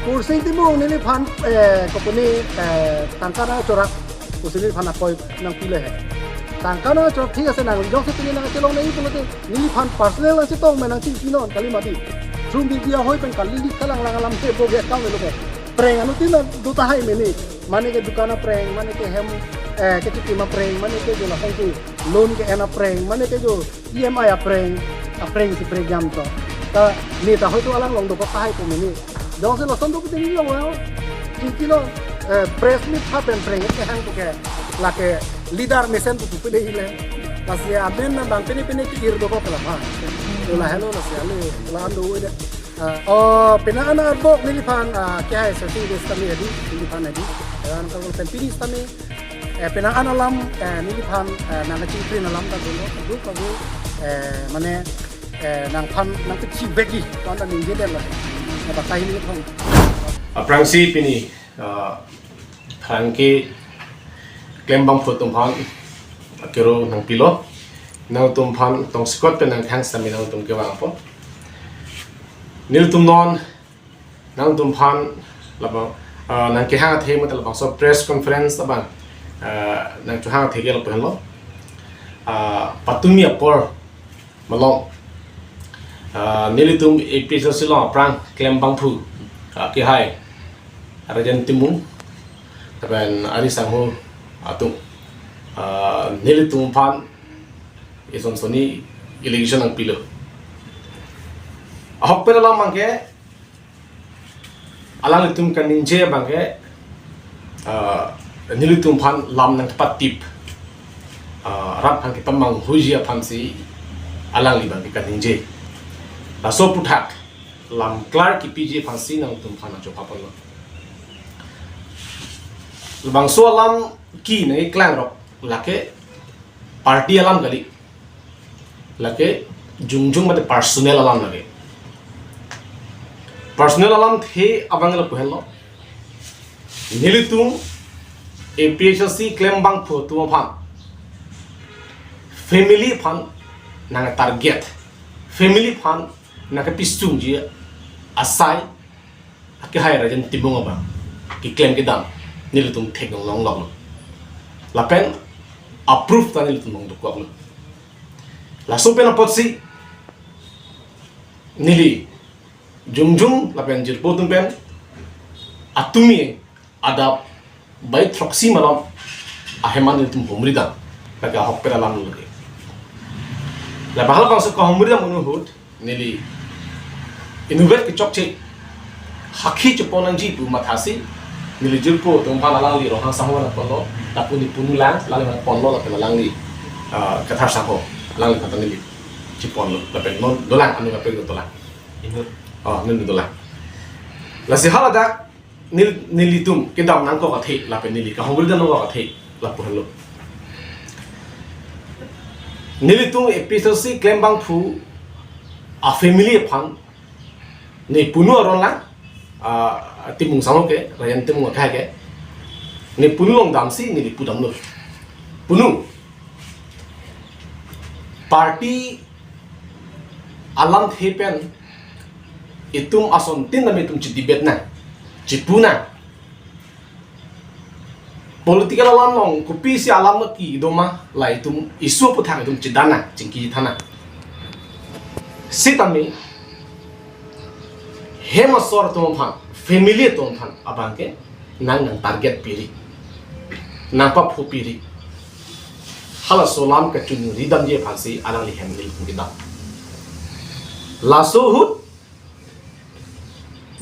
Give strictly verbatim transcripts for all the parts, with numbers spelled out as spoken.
Kursing Timung neliphan, eh, kopine, eh, tangka nangchorak pusi neliphan apoi nangpilo he. Tangka nangchorak thik ase, nang jongsi pini nangchelong nangji pulote neliphan personal nangchetong me nangchingki non kali mati. Through media ahoi pen kali lik kalang lang alam he bo ge account lo ke. Prank anuttin do tahai mene. Mane ke dukan aprank, mane ke hem, eh, kechikim aprank, mane ke jo lason si loan ke-en aprank, mane ke jo E M I aprank, aprank si prank jam to. Ta neta hoi to alang long dokok tahai pu mene. Jongsi lason do pute neli long, chingki lo, eh, press meet ha pen prank kehang pu ke, lake leader mesen pu pu pede hile. Lasi amen nang bang pine pine ke-ir dokok la ha. To lahelo lasi ale, la an do de. Ah, oh, penang an arbok neliphan, ah, kehai sesi des kami adi, neliphan adi. Eran kalau pen pini kami, eh, penang an alam, eh, neliphan, eh, nangkachingprin alam ta dolo, adu kabu, eh, mane, eh, nangphan, nangkachibegi, phan ta ningje den la. Nangpakai neliphan. Aphrangsi pini, ah, pherangke klembangphu atum aphan akero nangpilo. Nangtum aphan tongsekot pen nang thanks tame nangtum kevang apot. Nelitum non nangtum aphan labang, ah, nangkehang athe mate labangso press conference abang, ah, nangchohang athe ke lapu henlo. Ah, patumi apor malom, ah, nelitum A P H L C along aphrang klembangphu, ah, kehai Rajen Timung lapen ari sangho atum, ah, nelitum aphan ison soni election nangpilo. Ahokpet alam abangke, alanglitum kaningje abangke, ah, nelitum aphan lam nangkepatip, ah, rat aphan kepamanghuiji aphansi alangli abangke kaningje. Laso aphuthak lam klar kepiji aphansi nangtum aphan nangchopaponlo. Labangso alam ke nangkeklang rok lake party alam kali. Lake jongjong mate personal alam lake. Personal alam athe abang lapu henlo. Nelitum A P H L C klembangphu atum aphan, family aphan nangtarget, family aphan nangkepisungji asai akehai Rajen Timung abang keklem kedam nelitum theklong longloklo. Lapen approve ta nelitum longdukoklo. Laso pen apotsi neli jongjong lapen jirpo atum pen atumi adap bai throksi malom ahem an nelitum humridam, lake ahokpet alam lake. La bahal bangso kahumridam ahut neli inutvet kechokche hakhi chepon nangji pu mathasi neli jirpo atum aphan alangli Ronghang sangho nangponlo, lapu ne punu lang, alangli nangponlo, lapen alangli, ah, Kathar sangho, alangli kata neli cheponlo, lapen non dolang, anu kape dolang. Inut. Oh, non dolang. Lasi haladak nel-, nelitum kedam nangkok athe, lapen neli kahumridam nangkok athe, lapu henlo. Nelitum A P H L C klembangphu a family aphan ne punu aron lang, ah, Timung sangho ke, Rajen Timung akehai ke, ne punu longdamsi neli pudamlo. Punu. Party alamthe pen itum asontin tame itum chedebate nang, chepu nang. Political alam along kopisi alam lake doma, la itum issue aphuthak itum chedan nang, chingkitha nang. Sitame hem asor atum aphan, family atum aphan abangke nang nangtarget piri, nangpaphu piri. Halaso alam kachunri damji aphansi alangli hem nelitum kedam. Laso ahut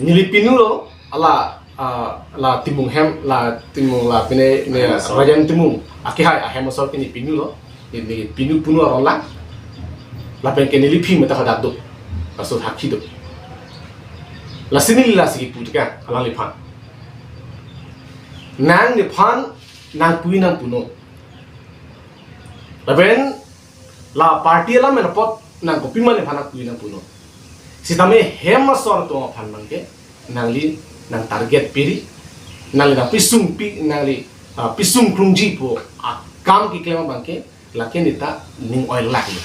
neli pinulo, ala, ah, la Timung hem, la Timung, la pine ne Rajen Timung akehai ahem asor ke ne pinulo, ne, ne pinu punu aron lang. Lapen ke neli aphi mate hadak do, laso hakhi do. Lasi neli lasi kipu teka alangliphan, nang nephan nangpui nangpunon. Lapen la party alam pen apot nang kopima nephan nangpui nangpunon. Sitame hem asor atum aphan abangke nangli nangtarget piri, nangli nangpisung pi, nangli, ah, pisung krungji pu akam keklem abangke lake neta ning oilak lo.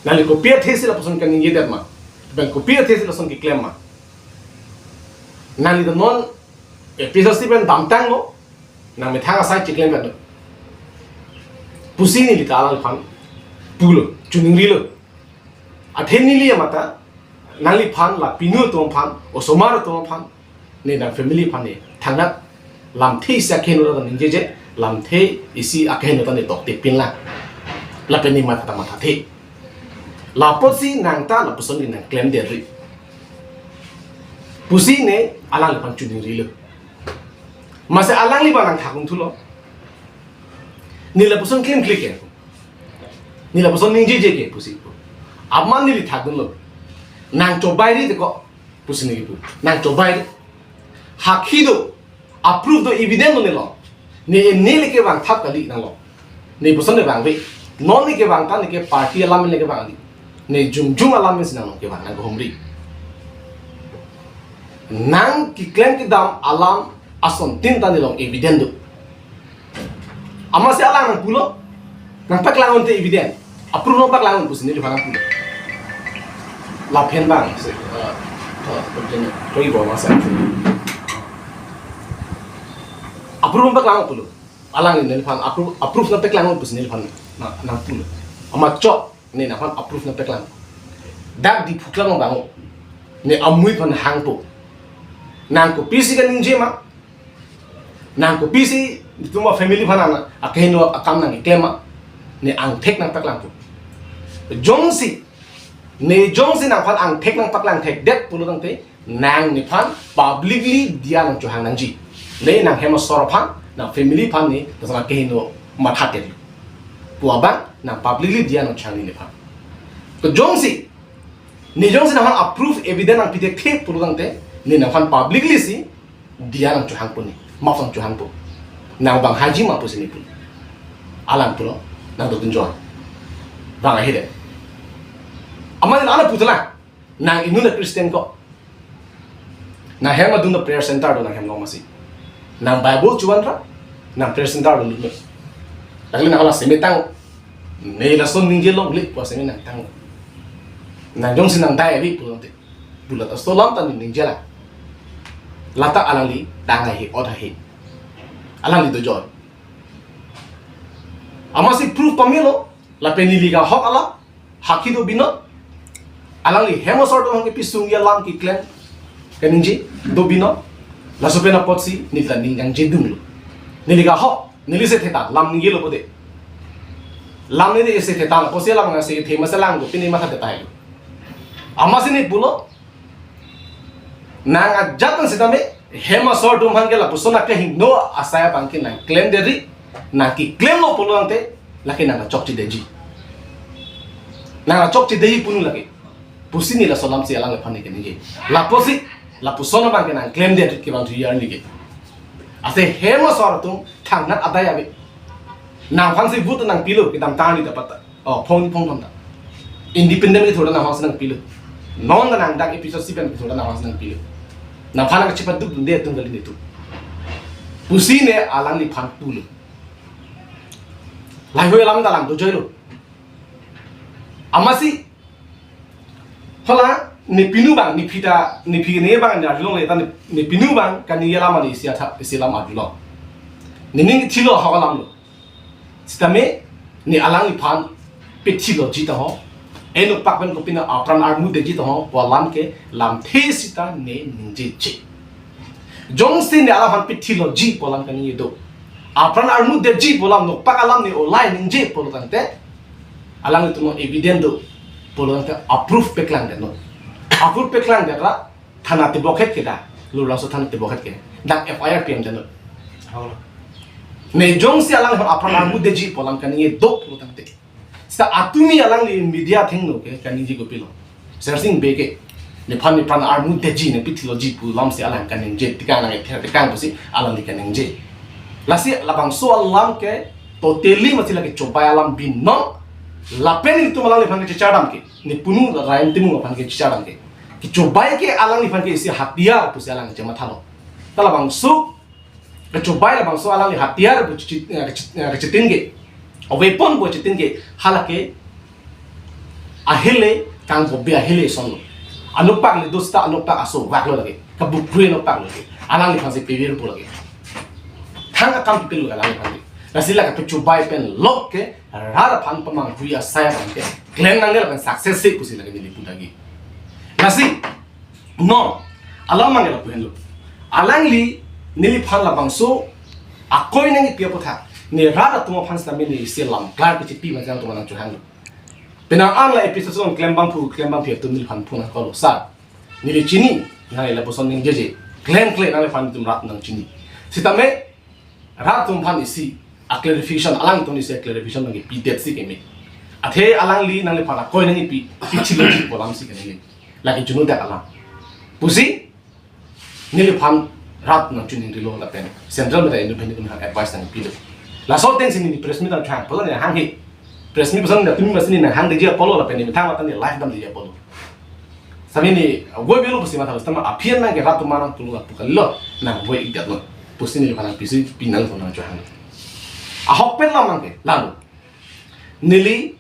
Nangli kopi athesi lapuson kaningjedet ma? Bang kopi athesi lason keklem ma? Nangli ta non A P H L C pen damtanglo, nangmethang asai chiklem kan pusi neli ta alangliphan pulo, chuningrilo. Athe neli amata nangliphan, la pinu atum aphan, osomar atum aphan, ne nang family aphan ne thangnat lamthe isi akeheno ta ningjeje, lamthe isi akeheno ta ne tokte pinlang. Lapen ne matha ta mathathe. Lapotsi nang ta lapuson ne nang klemdetri pusi ne alangliphan chuningrilo. Masi alangli abang nang thakdun thulo. Ne lapuson klemkle ke, ne lapuson ningjeje ke pusi. Amat neli thakdunlo. Nang chobairi te ko pusi neli pu. Nang chobairi. Hakhi do, a-proof do, evidence do nelong. Ne, ne le kevang thap kali nanglo. Ne puson ne vangve. Non ne kevang ta, ne ke party alam le kevang kali. Ne jongjong alam si nang kevang, nang kehumri. Nang keklem kedam alam asontin ta nelong evidence do. Amatsi alang nang pulo, nang paklang unte evidence. A-proof nang paklang un pusi neliphan nang pulo. Lapen abang si, eh, eh, koi bo masa. A-proof nang paklang pulo. Alang neliphan a-proof, a-proof nang paklang un pusi neliphan nang, nang pulo. Amat chok, ne neliphan a-proof nang paklang. Dak Diphu klam abang, ne amui aphan hangpo. Nang kopisi kaningje ma, nang kopisi itum a-family aphan nang akeheno akam nang keklem ma, ne angthek nang paklangpo. Jongsi, ne jongsi nangphan angthek nang paklangthekdet pulo tangte, nang nephan publicly diya nang chohang nangji. Ne nang hem asor aphan, nang family aphan ne, tasama keheno mathadet pu abang, nang publicly diya nang chohang nephan. Ke jongsi, ne jongsi nangphan a-proof evidence nang pithekthe pulo tangte, ne nangphan publicly si diya nang chohangpo ne, maf nang chohangpo. Nang vanghaiji ma pusi ne pu. Alang pulo, nang dodun joi. Vang ahi de. Amat ne alang puta la. Nang inut a-Christian ko. Nang hem adun a-prayer center do nang hem along masi. Nang Bible chuvan ra, nang prayer center do lun. Lake nang hala seme tang. Ne lason ningjelo le pu aseme nang tang. Nang jongsi nang dai avi pulo tangte. Bulat aso alam ta ne ningje la. Lata alangli tang ahi, ot ahi. Alangli dojoi. Amatsi proof pamelo, lapen neli ke ahok alam, hakhi do binong. Alangli hem asor atum aphan kepisung ya lam keklem kaningje do binong. Laso pen apotsi neli ta ning nangjedunlo. Neli ke ahok, neli isi theta, lam ningjelo pute. Lam neli isi theta, apotsi lam nang isi the masi lang do, pine matha theta helo. Amatsi ne pulo, nang ajat nang sitame, hem asor atum aphan ke lapuson akeheno asai abang ke nang klemdetri, nang keklemlo pulo tangte, lake nang kachokchedetji. Nang kachokchedetji punu lake. Pusi ne laso alam si alangliphan ne keningje. Lapusi, lapuson abang ke nang klemdetri kevang thu yar neke. Ase hem asor atum thangnat adai ave. Nangphan si vote nangpilo, kedamtang arni dapat ta. Oh, phong phong phong ta. Independent kethur ta nangphan si nangpilo. Non ta nang dak A P H L C pen kethur ta nangphan si nangpilo. Nangphan nang kachepadukdunde atum kali netum. Pusi ne alangliphan pulo. Laheihui alam ta lang dojoilo. Amatsi, hala, ne pinu abang, nephi ta, nephi ne abang ne arjulongle ta ne, ne pinu abang, kaningje alam ne isi atha, isi alam arjulong. Nening thilo ahok alamlo. Sitame, ne alangliphan pithiloji ta ho. Enokpak pen kopine apran armudetji ta ho, pu alam ke lamthe sita ne ningjeje. Jongsi ne alangliphan pithiloji pu alam kaningje do. Apran armudetji pu alam, nokpak alam ne olai ningje pulo tangte, alanglitum evidence do pulo tangte a-proof paklangdetnon. A-proof paklangdet ra, thana tebokhet ke dak, Lurlaso thana tebokhet ke. Dak F I R pidamdetnon. Hau. Ne jongsi alangliphan apran armudetji pu alam kaningje do pulo tangte, seta atumi alangli media athengno ke kaningje kopilo. Sersing Bey ke, nephan nepran armudetji, ne pithiloji pu alam si alang kaningje, tekang alang ether tekang pusi alangli kaningje. Lasi labangso alam ke totally masi lake chobai alam binong, lapen itum alangliphan kechechar dam ke, ne punu Raim Timung aphan kechechar dam ke, kechobai ke alangliphan ke isi hatiar pusi alang chemathalo. Ta labangso kechobai labangso alangli hatiar pu chit-, eh, kechit-, eh, kechitin ke, a-weapon pu chitin ke, halake ahile kangkobe ahile asonlo. Anokpak le do seta anokpak aso vaklo lake. kabukre no pang lo ke. Alangliphan si pivir pu lagi. Thang akam pipil lo alangliphan si. Lasi la kapechubai pen lok ke rat aphan pamanghui asai aphan ke klem nangne lapen success si pusi lagi neli pu lagi. Lasi non alam mangge lapu henlo. Alangli neliphan labangso akoi nangkipi apotha, ne rat atum aphan sitame ne isi lam klar kechipi ma jang atum nangchohanglo. Penang an la episode on klem bangphu klem bangphi atum neliphan phone call lo, sir, neli chini, nangli lapuson ningjeje, klemkle nangliphan itum rat nangchini. Sitame rat atum aphan isi a clarification, alangtum isi a clarification nangkipidet si keme. Athe alangli nangliphan akoi nangkipi, pichilo ji pu alam si keme. Lake chunu dak alam pusi neliphan rat nangchiningrilo lapen Central Media Unit pen neliphan advice nangpilo. Laso ateng si neli press meet nangchang pulo, neli hanghe. Press meet puson neli tumi masi neli nanghangdeji apotlo lapen neli methang mata neli live damdeji apotlo. Sami neli woi belo pusi mathalo, sitame aphi an nangke rat atum aphan nangpulo lapu kalilo, nang woi-ikdetlo pusi neliphan nangpisi pinang atum nangchohang. Ahokpet alam mangke lalo. Neli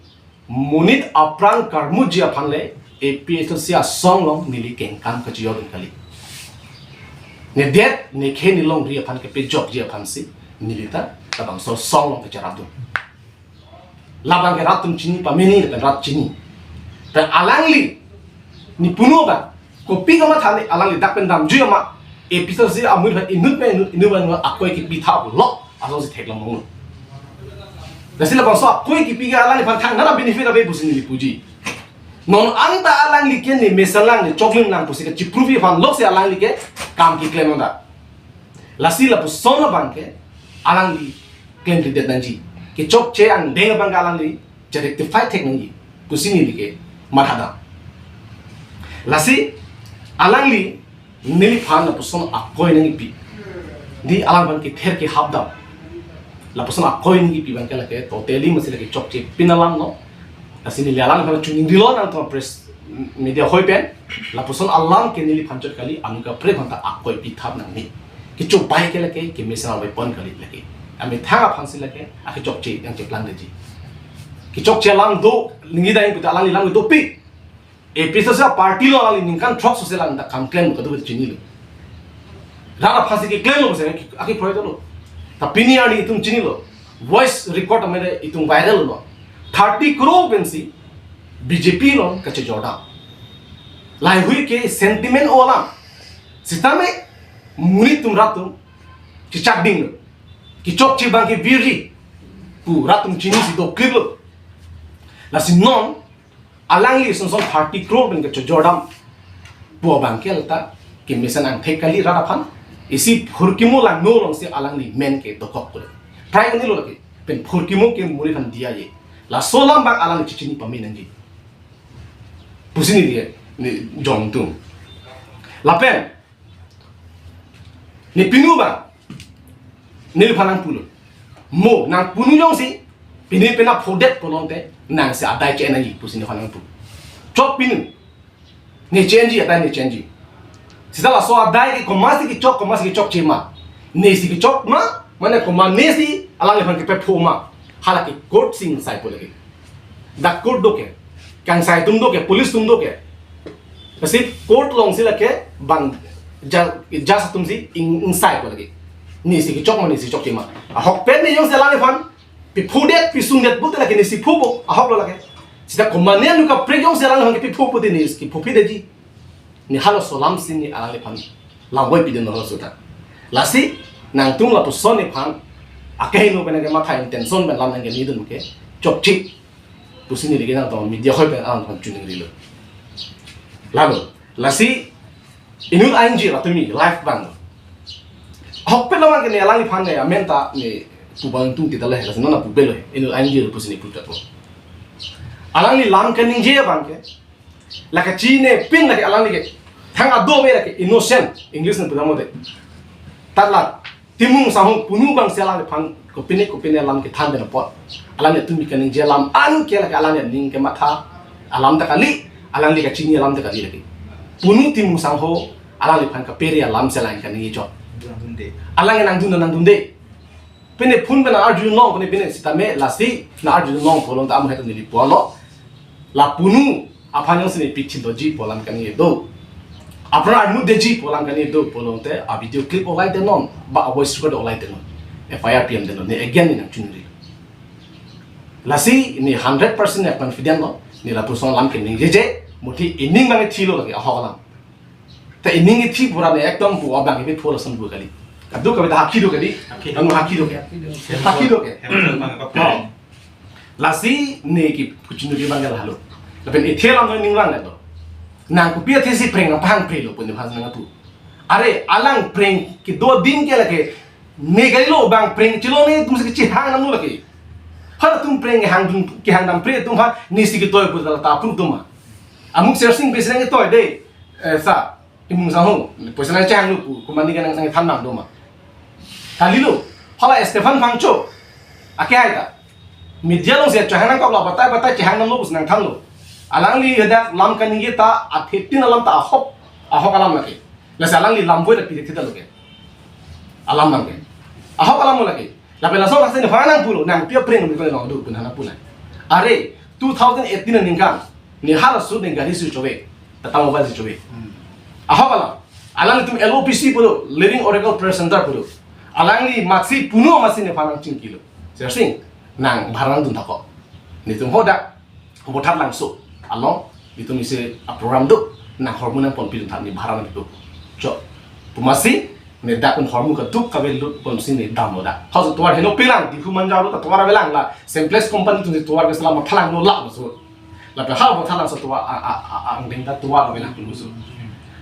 monit apran karmuji aphan le A P H L C asong along neli kengkam kachiyok kali. Nedet nekhe nelongri aphan kepejokji aphan si neli ta labangso asong along kacharap dun. Labang ke rat atum chini pameni lapen rat chini. Pen alangli, ne punu abang, kopi kamatha ne alangli dak pen damjui ama, A P H L C amui pen inut pen inut, inut pen inut akoi kipi thap lo, asonsi theklong lo. Lasi labangso akoi kipi ke alangliphan thang nara benefit ave pusi neli puji. Non anta alangli ke ne mesenlang ne choklimlang pusi kachipruvi aphan loksi alangli ke kam keklem nang da. Lasi lapuson abang ke alangli klemkledet nangji. Kechokche angdeng abang ke alangli che rectify thek nangji pusi neli ke mathadam. Lasi alangli neliphan lapuson akoi nangkipi, ne alangphan kether kehap dam. Lapuson akoi nangkipi abang ke lake totally masi lake chokche pin alam lo. Lasi neli alangphan chiningrilo nangtum press media hoi pen, lapuson alam ke neliphan chot kali, anut kaprek aphan ta akoi pithap nangne. Kechobai ke lake kemesen a weapon kali lake. Amethang aphan si lake akechokche nangcheplangdeji. Kechokche alam do, ningje dai puta alangli alam dopik. A P H L C party along alangli ningkan throksi alang ta kam klem kado chinilo. Rat aphan si keklemlo pusi akekroi dolo. Ta pini arni itum chinilo. Voice record amede itum viral lo. Thirty crore pensi B J P along kachejordam. Laheihui ke sentiment o alam. Sitame monit atum rat atum chechak dinglo. Kechokche abang ke virji pu rat atum chinisi dokliplo. Lasi non alangli sonson thirty crore pen kachejordam pu abang ke lata kemesen angthek kali rat aphan. Isi phurkimo langno alongsi alangli men ke dokok kule. Prai kanilo lake, pen phurkimo ke monit aphan diyaje. Laso alam abang alangli chechini pame nangji pusi neli ke, ne jongtung. Lapen ne pinu abang, neliphan nangpulo. Mo, nang punu jongsi pini pena phodet pulote nangsi adai che-en nangji pusi nephan nangpu. Chok pinu. Ne che-enji, adai ne che-enji. Sita laso adai ke komatsi kechok, komatsi kechokche ma. Nesi kechok ma, mane komatnesi alangliphan kepepho ma. Hala ke court si ingsaipo lake. Dak court do ke. Kangsai atum do ke, police atum do ke. Lasi court alongsi lake bang ja-, judge atumsi ing-, ingsaipo lake. Nesi kechok ma, nesi chokche ma. Ahokpet ne jongsi alangliphan piphudet, pisungdet pulote lake nesi phupo, ahoklo lake. Sita komatne anut kaprek jongsi alangliphan kepipho pulote nesi kephophidetji. Ne halaso alamsi ne alangliphan lam voipi dun halaso ta. Lasi nangtum lapuson nephan akehingno pen nangkematha intention pen lam nangkenidun ke chokche pusi neli ke nangtum media hoi pen alangphan chiningrilo. Lalo, lasi inut a-NGO rat tumi live abang. Ahokpet alam ke ne alangliphan ne amen ta ne pu abang tung kita leh, lasi nona pu belo, inut a-NGO pusi ne pu chatpo. Alangli lam kaningje abang ke, lake chinine pin lake alangli ke, thang ado me lake innocent, English nang pudam de. Tatla, Timung Sangho punu abangsi alangliphan kopine kopine alam kethan den apot, alangli tumi kaningje alam an ke lake alangli aning kematha alam ta kali, alangli kachini alam ta kali lake. Punu Timung Sangho alangliphan kapere alamsi alang kaningje chot. Nangdunde. Alang nangdun nangdunde. Pine phone pen arjulong, pine pine sitame lasi nang arjulong pulote amu hetu neli pulo. La punu aphan jongsi ne pichit doji pu alam kaningje do. Aphrang arnu deji pu alam kali do pulote a video clip olai denon, ba a voice record olai denon. F I R P M denon, ne again ne nangchunri. Lasi ne hundred percent ne confident lo, ne lapuson alam keningjeje, muthi ining bang thilo lagi ahok alam. Ta ining ithi pura ne ekdom pu abang ipi phola son bu kali. Kaduk kami ta hakhi do kali. Hakhi do. Anu hakhi do ke. Hakhi do ke. Hem hem bang apa Oh. Lasi ne ki kuchinu ki bang halo. Lapen ithe alam no ning lang do. Nang kopi athe si preng pahang pre lo pun bhas nang tu. Are alang preng kedo adim ke lake ne kali lo bang preng chilo ne atum si chihang nang lo lake. Halatum preng hang dun kehang dam pre atum ha ne si ketoi pu ta approve atum ma. Amuk Sersing besi nang ketoi de. Eh, sa, imung sang ho, poisa nang chang lu pu, kumani ka nang, nang than nang do ma. Kali lo, hala Stephen Phangcho, ake hai ta. Media along si chehang nangkok lo, batai batai chehang nang lo, bus nang than lo. Alangli hadak lam kaningje ta, athe tin alam ta ahok, ahok alam lake. Lasi alangli lam boi ta pide thita lo ke. Alam nang ke. Ahok alam lo lake. Lapen laso laksi ne phan nang pulo, nang pia preng mi ko nang do pun hana pulai. Are, two thousand eighteen aningkan, ne halaso ne gari si chove, Tata Mobile si chove. Hmm. Ahok alam, alanglitum L O P C pulo, Living Oracle Prayer Center pulo. Alangli maksi puno maksi ne phan nang chingkilo. Sersing, nang bhara nang dun thakok. Netum hodak, Bothatlangso along, itum isi a program do, nang hormu nang ponpi dun thani bhara nang do. Cho, pu masi, ne dak un hormu kaduk kavelut ponsi ne dam lo dak. Halaso tovar heno pelang, Diphu Manja lo ta tovar avelang la, Simplex company atum si tovar ke selama phalang lo lak lo so. Lapen ha Bothatlangso tovar, a, a, a, a, angdeng ta tovar avelang lo so.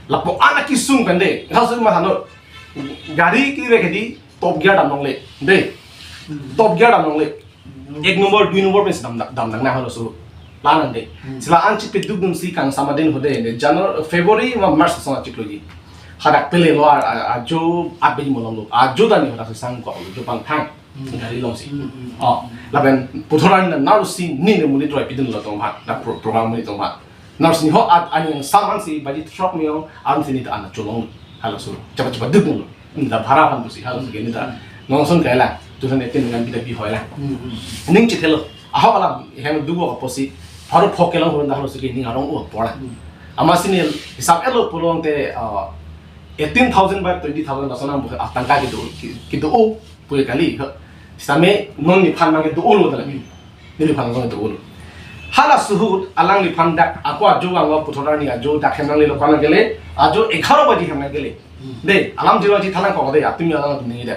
Lapu anak kisung pende, halaso ma hano, gari ki ve kedi, top gear dam longle, de. Top gear dam longle. Ek number, dui number pen si dam, dam, dam nang halaso. Lanan de. Hmm. Sila anchi peduk dun si kang sama den hode de. January, February, ma March song achiklo ji. Hadak pele lo a, a, ajo at baji malom lo. Ajo dani hadak si sang ko lo. Jo pangthang. Hmm. Gari long si. Hmm, hmm. Oh, lapen puthot arni na naru si ni ne muni troi pidun lo tong ha. Na pro-, program muni tong ha. Nor sini ho at ani yang saman si baji throk miyong, an sini ta an cholong. Halaso, cepat-cepat duk dulu. Nda bhara pan pusi, halaso ke nda. Nongson kaila, two thousand eighteen ngan bida bi hoila. Hmm, hmm. Ning chithelo. Ahok alam, hem dugo ka pusi. Pharo phok kelang ho nda halaso ke ning arong u pora. Hmm. Amatsi ne hisap elo pulote, ah, eighteen thousand by twenty thousand laso nang bu atangka kedo, ke-, kedo o. Pui kali, ha. Sitame non nephan nang kedo-o lo ta lagi. Neliphan nang kedo-o lo. Halaso ahut alangliphan dak ako ajo anglo puthot arni ajo dak hem nanglelo ko nang kele, ajo egharo baji hem nang kele. Hmm. De, alam jiro aji thalang ko de, atum alang atum ni de.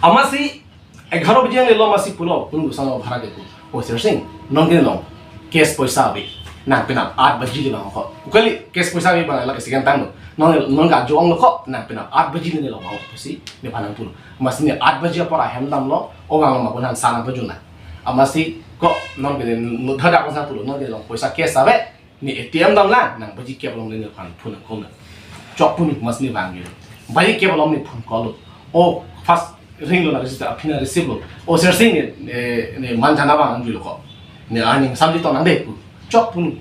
Amatsi egharo baji nanglelo amatsi pulo, pun busang lo bhara ke pu. O Sersing, non ke long. Cash poisa ave. Nang penap at baji le bang ko. Ukali cash poisa ave bang la ke second time lo. Non, non ka ajo anglo ko, nang penap at baji le ne lo bang ko si, nephan nang pulo. Amatsi ne at baji apor ahem damlo, o bang ma ko nang sana bajuna. Amatsi ko non ke ne no thada ko sa pulo, non ke long poisa cash ave. Ne A T M damlang, nang baji kep along nephan phone call na. Chok pun mas ne bang yun. Baji kep along ne phone call lo. O first ring lo na receive, aphi na receive lo. O Sersing ne, ne, ne manjana bang anju lo ko. Ne arni ingsam chetong nang de pu. Chok pun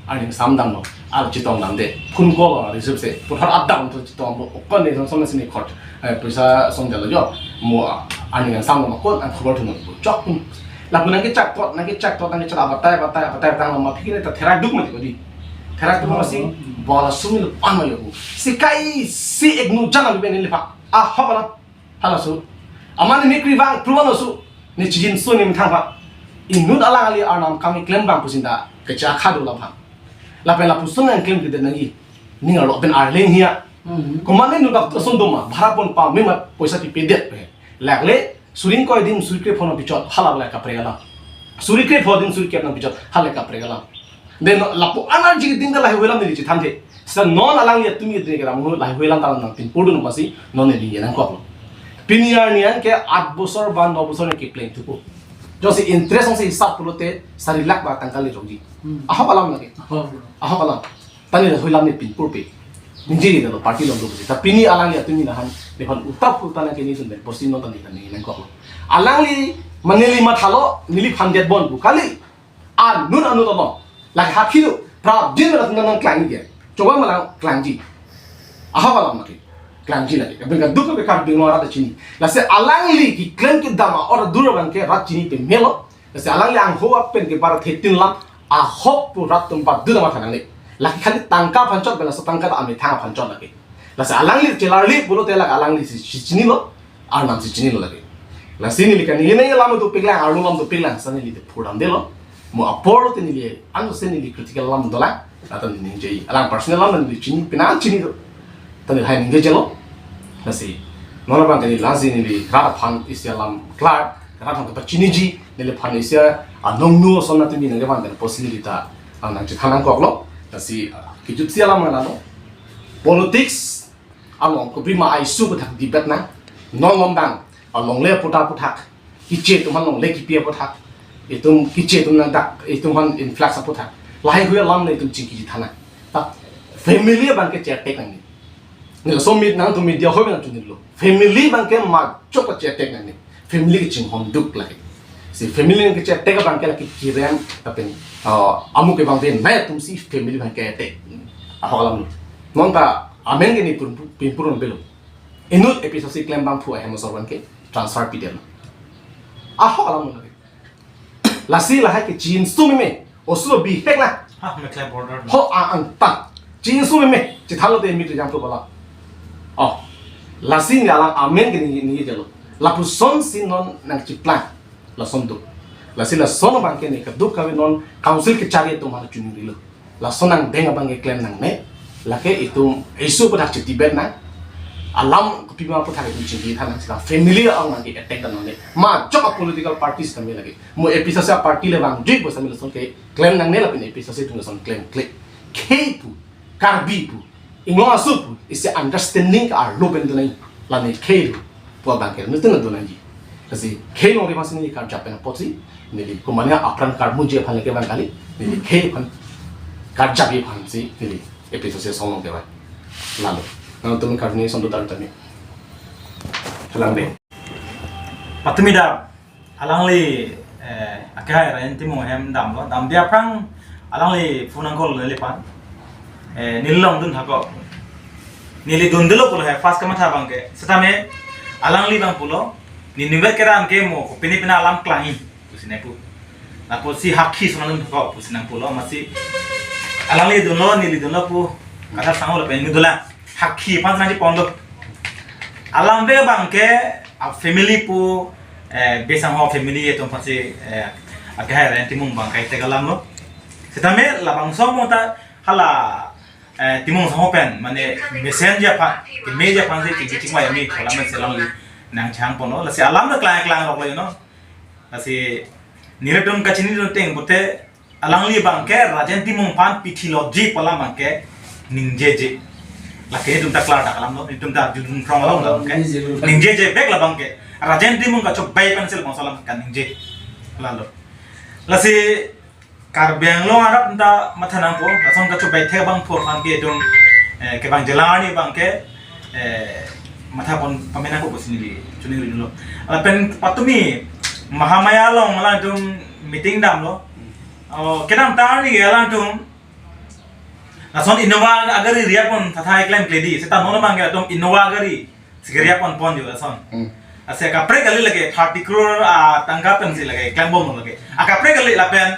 arni ingsam damlo. Ar chetong dam de. Phone call lo receive se. Puthot at dam to chetong lo. O kon ne som som si ne khot. Eh, poisa som jalo jo. Mo arni ingsam lo ma kon an khobor thun lo. Chok pun. Lapu nang kechak tot, nang kechak tot, nang kechak abatai, abatai, abatai, tang lama phikir ta therak duk mati kodi. Therak duk masi, bola sumi lo pan mayo. Si kai si ek nu jana bi beni lepa. Ah, hok la. Halaso. Aman ne mikri bang, pruan lo su. Ne chijinso ne methang pa. Inut alang ali arnam kami klem bang pusinda. Kecha khado la pa. Lapen lapuson nang klem kede nangji. Ning arlo pen arleng hia. Hmm. Komatne nu dak son doma, bhara pon pa, mema poisa pipe det pe. Lagle, suri ingkoi adim suri krepho nang pichot, hala le kaprek alam. Suri krepho adim suri kep nang pichot, hala le kaprek alam. De non lapu anerji adim ta lahai hui alam neli chethanthe. Seta non alangli atum adim ke ram hu lahai hui alam ta nangpinpur dun amatsi, non neli nangkoklo. Pini arni an ke at bosor ba no bosor ne kepleng thupo. Jongsi interest jongsi hisap pulote, sari lakh ba tangka le jongji. Hmm. Ahok alam lagi. Ahok. Ahok alam. Tani la hui alam ne pinpur pe. Ningje lo party along do. Ta pini alangli atum ni lahan, nephan utap utap nang keni sun pen, posi non tani tani nangkoklo. Alangli, mane neli mathalo, neliphan det bon pu kali. Anut anut along. Lake hakhi lo, prabjin la nang nang klangji. Choba malang klangji. Ahok alam lake. Klangji lake. Abang kaduk ke kar ding ora ta chini. Lasi alangli keklem kedam a-or dur abang ke rat chini pe melo. Lasi alangli angho apen ke bar thetin lam ahok pu rat atum padu dam thanangne. Lake khali tangka aphan chot, belaso tangka ta amethang aphan chot lake. Lasi alangli chelarli pulote lake alangli si, si chinilo, arnam si chinilo lake. Lasi neli kaningje alam dopiklang, arlo alam dopiklang, sa neli te phurdamdelo. Mo apor lote neli, ansi neli critical alam dolang, lata neli ningje. Alang personal alam neli chini, pina chini do. Ta neli hai ningjelo. Lasi, non abang ke neli lasi neli rat aphan isi alam klar, rat aphan kepachiniji, neliphan isi anong nu ason na tumi nangkevan dan posi neli ta, ah, nangchethan nangkoklo. Lasi, ah, kejutsi alam mana no. Politics along kopima a-issue aputhak debate nang, non lom bang, alongle aputhak aputhak, keche atum aphan longle kepi aputhak, itum keche atum nangdak, itum aphan influx aputhak, lahai hui alam le itum chingki than nang. Ta family abang ke che-attack nangne. Neli laso mit nangtum media hoi nangchunilo. Family abang ke majok che-attack nangne. Family kachinghon duk lake. Si family ke che-attack abang ke lake kirem, lapen, ah, amu ke bang ven nai atum si family abang ke attack. Ahok alam. Non ta amen ke neli pur, pur, pur pelo. Inut A P H L C klem abangphu ahem asor abang ke transfer pidetlo. Ahok alam lake. Lasi lahai ke chinsu meme. Oso bihek na. Ha, meklem border. Ho a angtan. Chinsu meme. Chethalo te mi tu jam tu bala. Oh. Lasi neli alang amen ke neli, neli jalo. Lapuson si non nangchiplang. Lason do. Lasi lason abang ke neli kaduk kave non council kechari atum aphan chiningrilo. Lason angdeng abang ke klem nangne. Lake itum issue aputhak che-debate nang. Alam kopima aputhak itum chingki than nang, sila family along nangke-attack dan nangne. Majok a-political parties kami lake. Mo A P H L C party le vangjui pu sami lason ke klem nangne lapen A P H L C atum lason klemkle. Khei pu, Karbi pu, Inglong aso pu, isi understanding ke arlo pen donang, lane khei pu abang ke nuttin donangji. Lasi khei along ri masi neli karjap pen apotsi, neli komane apran karmuji aphan lake abang kali, neli khei aphan karjap aphansi, neli A P H L C asong along ke abang. Lalo. Nangtum karni son do tar tami. Halang de. Patumi da alangli, eh, akehai Rajen Timung ahem damlo, damde aphrang alangli phone nangkok neliphan. Eh, neli longdun thakok. Neli dundelo pulo he, first kamatha abang ke. Setame alangli abang pulo, neli nivet keran ke mo, kopine pine alam klangji pusi nangpu. Lapusi hakhi ason nangdun thakok pusi nangpulo, masi alangli dunlo, neli dunlo pu, kathar sangho lapen neli dolang. Hakhi aphan nangji ponlo. Alam abang ke, a family pu, eh, Besangho family atum aphansi, eh, akehai Rajen Timung abang ke-attack alamlo. Setame labangso mo ta hala, eh, Timung Sangho pen, mane, mesenji aphan, kemeji aphansi, chingki chingvai ami, kolam si alangli nangchehang ponlo. Lasi alam ta klang klang rok lo, you know. Lasi nelitum kachinidun ateng pute, alangli abang ke Rajen Timung aphan pithiloji pu alam abang ke ningjeje. Lake itum ta klardak alamlo, itum ta judun phrong alamlo abang ke. Ningjeje. Ningjeje bek la abang ke. Rajen Timung kachobei pen si labangso alam kaningje. Lalo. Lasi Karbi Anglong arat ta matha nangpo, lason kachobei thek abangphu aphan ke itum, eh, kevangji alang arni abang ke, eh, matha pon pame nangpo pusi neli chiningri dunlo. Lapen patumi Mahamaya along alangtum meeting damlo. Oh, kedamtang arni ke alangtum lason Innova agari ri-et pon thathai klemkle di. Seta non abang ke latum Innova agari si ri-et pon ponji lason. Hmm. Lasi kaprek kali lake thirty crore, ah, tangka pensi lake klembom lake. Ah, kaprek kali lapen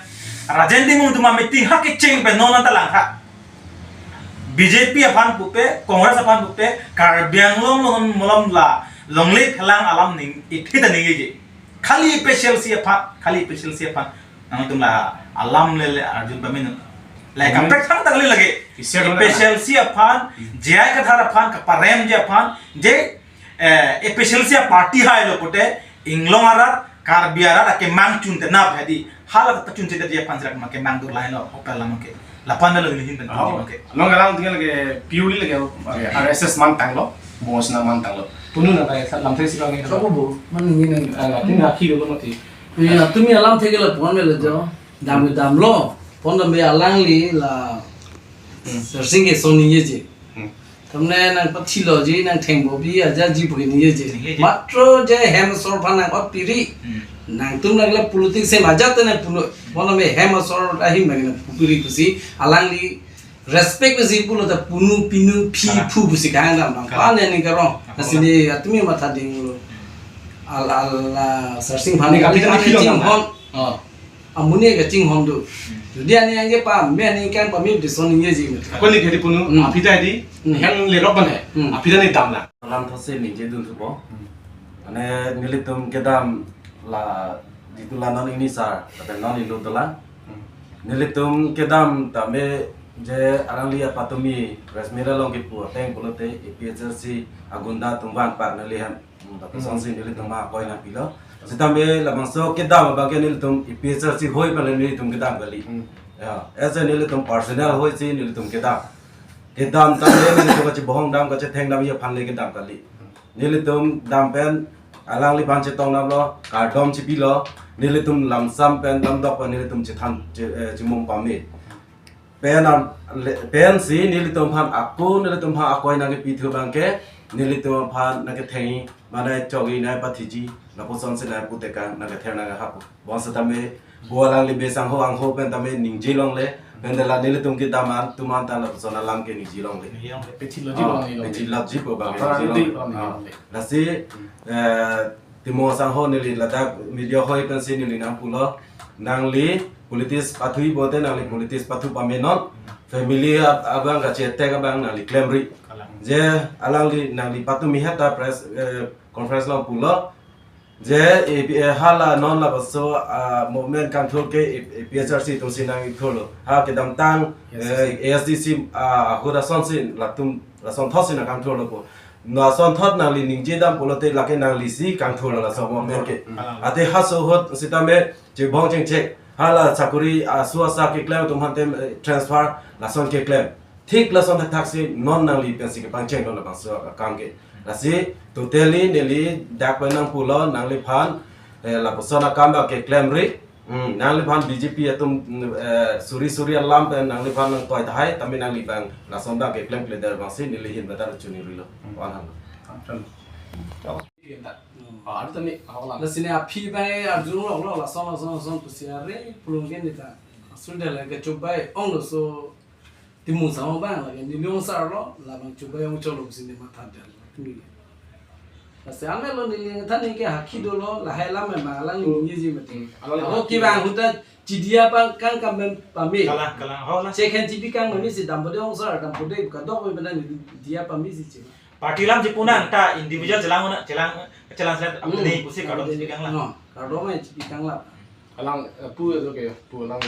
Rajen Timung atum a-meeting ha kecheng pen non anta langtha. B J P aphan pupe, Congress aphan pupe, Karbi Anglong along malom la longle thelang alam ning, ithi ta ningjeje. Khali A P H L C aphan, khali A P H L C aphan. Nangtum la alam lele arjun pame non. La, hmm, kaprek thangta kali lake. Isi A P H L C aphan, hmm, J I Kathar aphan, kaparemji aphan, je, eh, A P H L C party hailo pute, Inglong arat, Karbi arat akemang chunte nap hadi. Hala ta chunte dia aphan sila kemang dur lailo, hotel lam ke. Lapan lo neli hin pen, oh, ke. Nong galang tinggal ke purely lake, eh, R S S mantanglo, bos na mantanglo. Punu na ta lamthe si bang ke. Sobo bo, man ningje nang. Ah, tin hakhi lo mati. Ya, tumi alamthe ke lapu-an melo jo. Dam ke damlo. Pon dam be alangli la. Hmm. Sarsing ke ason ningjeje. Hmm. Tamne nangpathiloji, nangthengbobi ajaji pu ke ningjeje. Ningjeje. Matro je hem asor aphan nang-ot piri. Hmm. Nangtum nangla politics hem ajat ne punu. Pon dam be hem asor ahim nang pupiri pusi alangli respect pusi pulo ta punu pinu phi, ah, phu pusi kang dam dam. Kalang. Pan ne ning karong. Kalang. Lasi neli atumi matha dinglo. Hmm. Al, al, ah, Sarsing aphan ne kali kapit kali phi lo chinghon. Oh. Amonit kachinghon do. Jodi aning ke pame, aning kangpame, dison ningjeji mati. Ako ni khedi punu, Hmm. aphi ta di, Hmm. yang lerok ban hai. Hmm. Aphi ta ne damlang. Alam those ningjedunpo. Hmm. Mane nelitum kedam la, jitu la non ini sar, tapi non ilu dolang. Hmm. Nelitum kedam tame je alangli apatumi press meet along kipu ateng pulote A P H L C agunda atum vangpak neli hem. Hmm, tapi Hmm. sonsi nelitum ma koi na pilo. Sitame labangso kedam abang ke nelitum A P H L C hoi pale nelitum kedam kali. Hmm. Ya, as a nelitum personal hoi si nelitum kedam. Kedam tame nelitum kachibohong dam, kachetheng dam ya aphan le kedam kali. Nelitum dam pen alangliphan chetong damlo, kardom chipilo, nelitum lamsam pen damdok pen nelitum chethan, che-, eh, chimum pame. Pen am, le-, pensi nelitum aphan ako, nelitum aphan akoi nangkepi thu abang ke, nelitum aphan nangketheng, mane chok-i nangpathiji, lapuson si nangputekang, nangkether nangkehap. Bonsitame, bo alangli bes angho angho pen tame ningje longle, pen de la nelitum kedam atum an ta lapuson alam ke ningje longle. Ningje longle, pechilokji Ah, longle. Pechilokji pu abang Apa ningje nanti longle. Longle. Ah, lasi, Hmm. eh, Timung asangho neli ladak media hoi pensi neli nangpulo, nangli politics pathu-i pulote nangli politics pathu pame non, family ab-, abang kachetek abang nangli klemri. Kalang. Je alangli nangli patumi heta press, eh, conference along pulo. Je, eh, eh, hala non labangso, ah, movement kangthur ke, eh, A P H L C atumsi nangkangthurlo. Ha kedamtang, Yes, yes. eh, A S D C, ah, ahut asonsi latum, lasonthotsi nangkangthurlo pu. Lasonthot nangli ningje dam pulote lake nanglisi kangthurlo laso movement ke. Mm. Ate halaso ahut sitame chebong chengchek. Hala sakori asu asa keklem atum aphan tem, eh, transfer lason keklem. Thik lason thakthak si non nangli pensi kepangcheng lo labangso akam ke. Lasi totally neli dak pen nangpulo nangliphan, eh, lapuson akam abang keklemri. Hmm, nangliphan B J P atum, hmm, eh, suri suri alam pen nangliphan nangtoi tahai, tame nangli abang lason abang keklem klemkle der abangsi neli ahin batar chunirilo. Hmm. Wan han. Action. Hmm. Ah, ada tadi, ah, ulang. Lasi ne aphi abang arjulonglo, lason, lason, lason, pusi are, pulung ke neta. Asul de la ke chubai, onglo so, Timung asangho abang lake neli ongsarlo, labang chubai ongcholo pusi ne matha del. Lasi amelo neli than ne ke hakhi dolo, lahai alam ma alang Hmm. ningjeji mati. Hmm. Alang Ako hakhi. Kevang ahut ta chidiya pang kangkam pame. Kalang, kalang. Ho, lang. Chekhen chipi kang pame si dampo de ongsar, dampo de kadokave pen neli diya pame si che. Party alam chipunang ta individual chelang una, chelang, chelang sila Hmm. apni pusi kardom chipi kanglang. No, kardom chipi kanglang. Alang, eh, pu itu ke, pu alang.